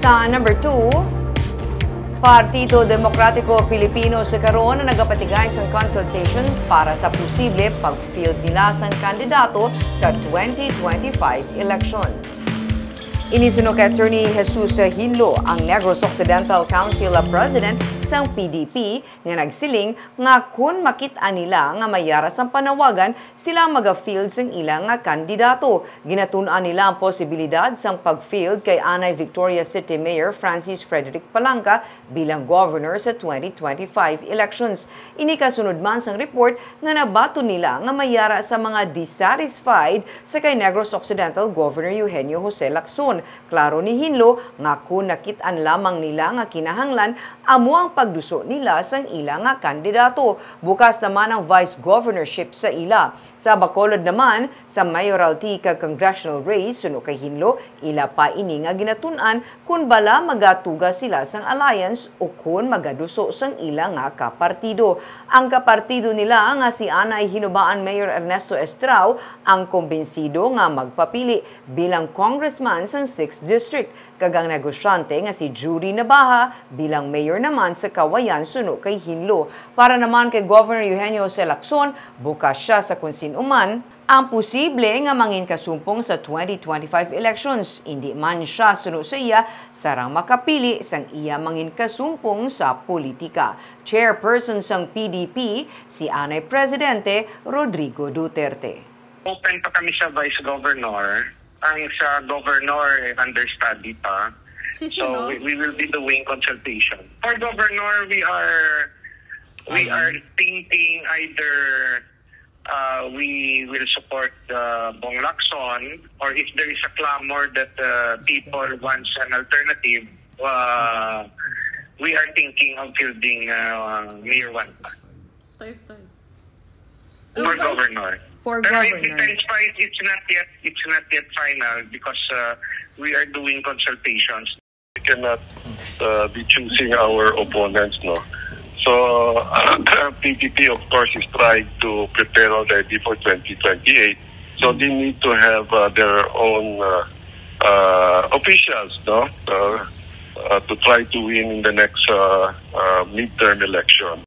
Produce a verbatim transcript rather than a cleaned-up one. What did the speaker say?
Sa number two, Partido Demokratiko Pilipino sa karon ang nagapatigay sang consultation para sa posible pag-field nila sang kandidato sa twenty twenty-five elections. Ini suno kay Attorney Jesus Hinlo, ang Negros Occidental Council President sang P D P, nga nagsiling nga kun makit-an nila nga may yara sang panawagan, sila maga-field sang ila nga kandidato. Ginatun-an nila ang posibilidad sang pag-field kay anay Victoria City Mayor Francis Frederick Palanca bilang governor sa twenty twenty-five elections. Ini kasunod man sang report nga nabaton nila nga may yara sa mga dissatisfied sa kay Negros Occidental Governor Eugenio Jose Lacson. Klaro ni Hinlo nga kun nakit-an lamang nila nga kinahanglan, amo ang pagduso nila sang ila nga kandidato. Bukas naman ang vice governorship sa ila. Sa Bacolod naman, sa mayoralty kag congressional race, suno kay Hinlo, ila pa ini nga ginatun-an kun bala magatuga sila sang alliance o kun magaduso sang ila nga kapartido. Ang kapartido nila nga si anay Hinubaan Mayor Ernesto Estrao ang kumbinsido nga magpapili bilang congressman sang sixth District, kag ang negosyante nga si Judy Nabaha bilang mayor naman sa Cauayan suno kay Hinlo. Para naman kay Governor Eugenio Jose Lacson, bukas sia sa kon sin-o man ang posible nga mangin kasumpong sa twenty twenty-five elections. Indi man sia suno sa iya sarang makapili sang iya mangin kasumpong sa politika. Chairperson sang P D P, si anay Presidente Rodrigo Duterte. Open pa kami sa vice governor. Ang sa governor, eh, understudy pa. Si So, sino? we, we will be doing consultation. For governor, we are we Ano? are thinking either uh, we will support uh, Bong Lacson, or if there is a clamor that uh, people wants an alternative, uh, we are thinking of fielding uh, Mayor Juan Pa. Type, type. For Ang vice- governor. For Pero it governor. depends pa, it- it's not yet it's not yet final because uh, we are doing consultations. We cannot uh, be choosing our opponents, no. So P D P, of course, is trying to prepare already for twenty twenty-eight. So they need to have uh, their own uh, uh, officials, no, uh, uh, to try to win in the next uh, uh, midterm election.